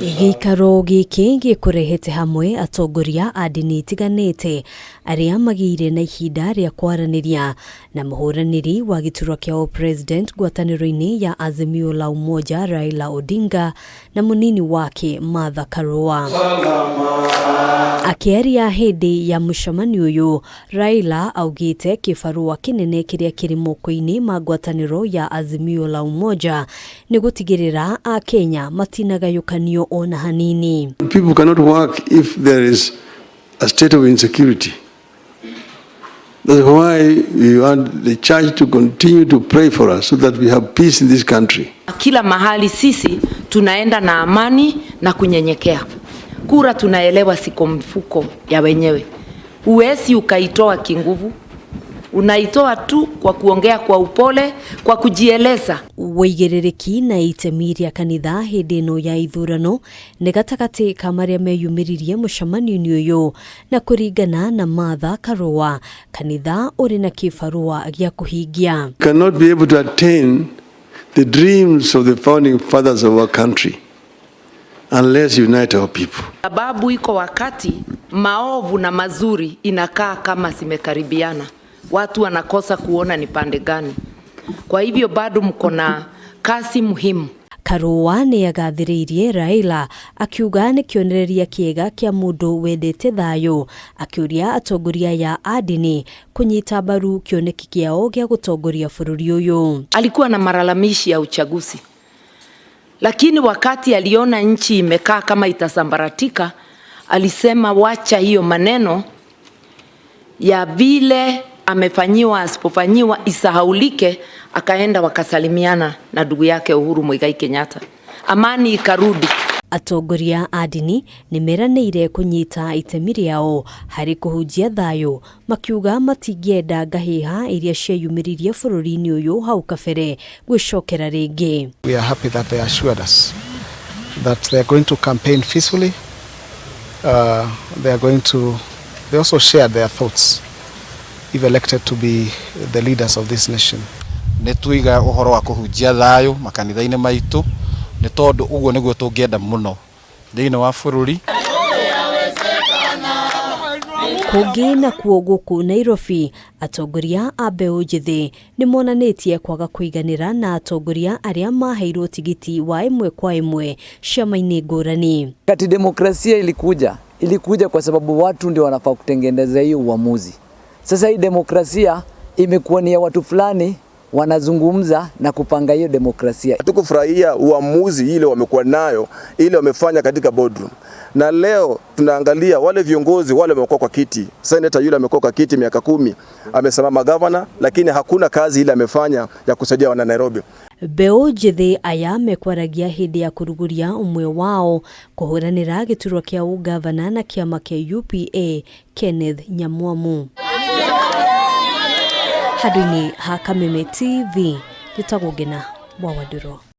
Gĩikaro gĩkĩ gĩkũrehete hamwe atongoria a ndini itiganĩte arĩa magĩire na ihinda rĩa kwaranĩria na mũhũranĩri wa gĩturwa kĩa ũpresident ngwatanĩro-inĩ ya Azimio la Umoja Raila Odinga na mũnini wake Martha Karua. Akĩaria hĩndĩ ya mũcemanio ũyũ, Raila augĩte kĩbarũa kĩnene kĩrĩa kĩrĩ moko-inĩ ma ngwatanĩro ya Azimio la Umoja nĩ gũtigĩrĩra Akenya matinagayũkanio ona hanini. People cannot work if there is a state of insecurity. That's why we want the church to continue to pray for us so that we have peace in this country. Kila mahali sisi tunaenda na amani na kunyenyekea. Kura tunaelewa siko mfuko ya wenyewe. Huwezi ukaitoa kinguvu, unaitoa tu kwa kuongea kwa upole, kwa kujieleza. Wĩigĩrĩrĩki na itemi rĩa kanitha hĩndĩ ĩno ya ithurano nĩ gatagatĩ ka marĩa meyumĩririe mũcemanio-inĩ ũyũ, na kũringana na Martha Karua, kanitha ũrĩ na kĩbarũa gĩa kũhingia. We cannot be able to attain the dreams of the founding fathers of our country unless we unite our people. Sababu iko wakati maovu na mazuri inakaa kama zimekaribiana, watu wanakosa kuona ni pande gani. Kwa hivyo bado mko na kazi muhimu. Karua nĩ agathĩrĩirie Raila akiuga nĩ kĩonereria kĩega kĩa mũndũ wendete thayũ, akĩũria atongoria aya a ndini kũnyita mbaru kĩoneki kĩao gĩa gũtongoria bũrũri ũyũ. Alikuwa na malalamishi ya uchaguzi, lakini wakati aliona nchi imekaa kama itasambaratika, alisema wacha hiyo maneno ya vile amefanyiwa asipofanyiwa isahaulike. Akaenda wakasalimiana na ndugu yake Uhuru Muigai Kenyatta, amani ikarudi. Atongoria a ndini nĩ meranĩire kũnyita itemi rĩao harĩ kũhunjia thayũ, makiuga matingĩenda ngahĩha iria cieyumĩririe bũrũri-inĩ ũyũ hau kabere gwĩcokera rĩngĩ. We are happy that they assured us that they are going to campaign peacefully. They also shared their thoughts if elected to be the leaders of this nation. Nĩ tuiga ũhoro wa kũhunjia thayũ makanitha-inĩ maitũ, nĩ tondũ ũguo nĩguo tũngĩenda mũno thĩinĩ wa bũrũri. Kũngĩ nakuo gũkũ Nairobi, atongoria a mbeũ njĩthĩ nĩ monanĩtie kwaga kũiganĩra na atongoria arĩa maheirwo tigiti wa ĩmwe kwa ĩmwe ciama-inĩ ngũrani. Kati demokrasia ilikuja kwa sababu watu ndio wanafaa kutengeneza hiyo uamuzi. Sasa hii demokrasia imekuwa ni ya watu fulani wanazungumza na kupanga hiyo demokrasia. Hatukufurahia uamuzi ile wamekuwa nayo, ile wamefanya katika boardroom. Na leo tunaangalia wale viongozi wale wamekuwa kwa kiti. Senator yule amekuwa kwa kiti miaka 10, amesimama governor, lakini hakuna kazi ile amefanya ya kusaidia wana Nairobi. Mbeũ njĩthĩ aya mekwaragia hĩndĩ ya kũrugũria ũmwe wao kũhũranĩra gĩturwa kĩa ũgavana na kĩama kĩa UPA Kenneth Nyamwamu. Handũ-inĩ ha Kameme TV, njĩtagwo Ngina wa Wandũrũ.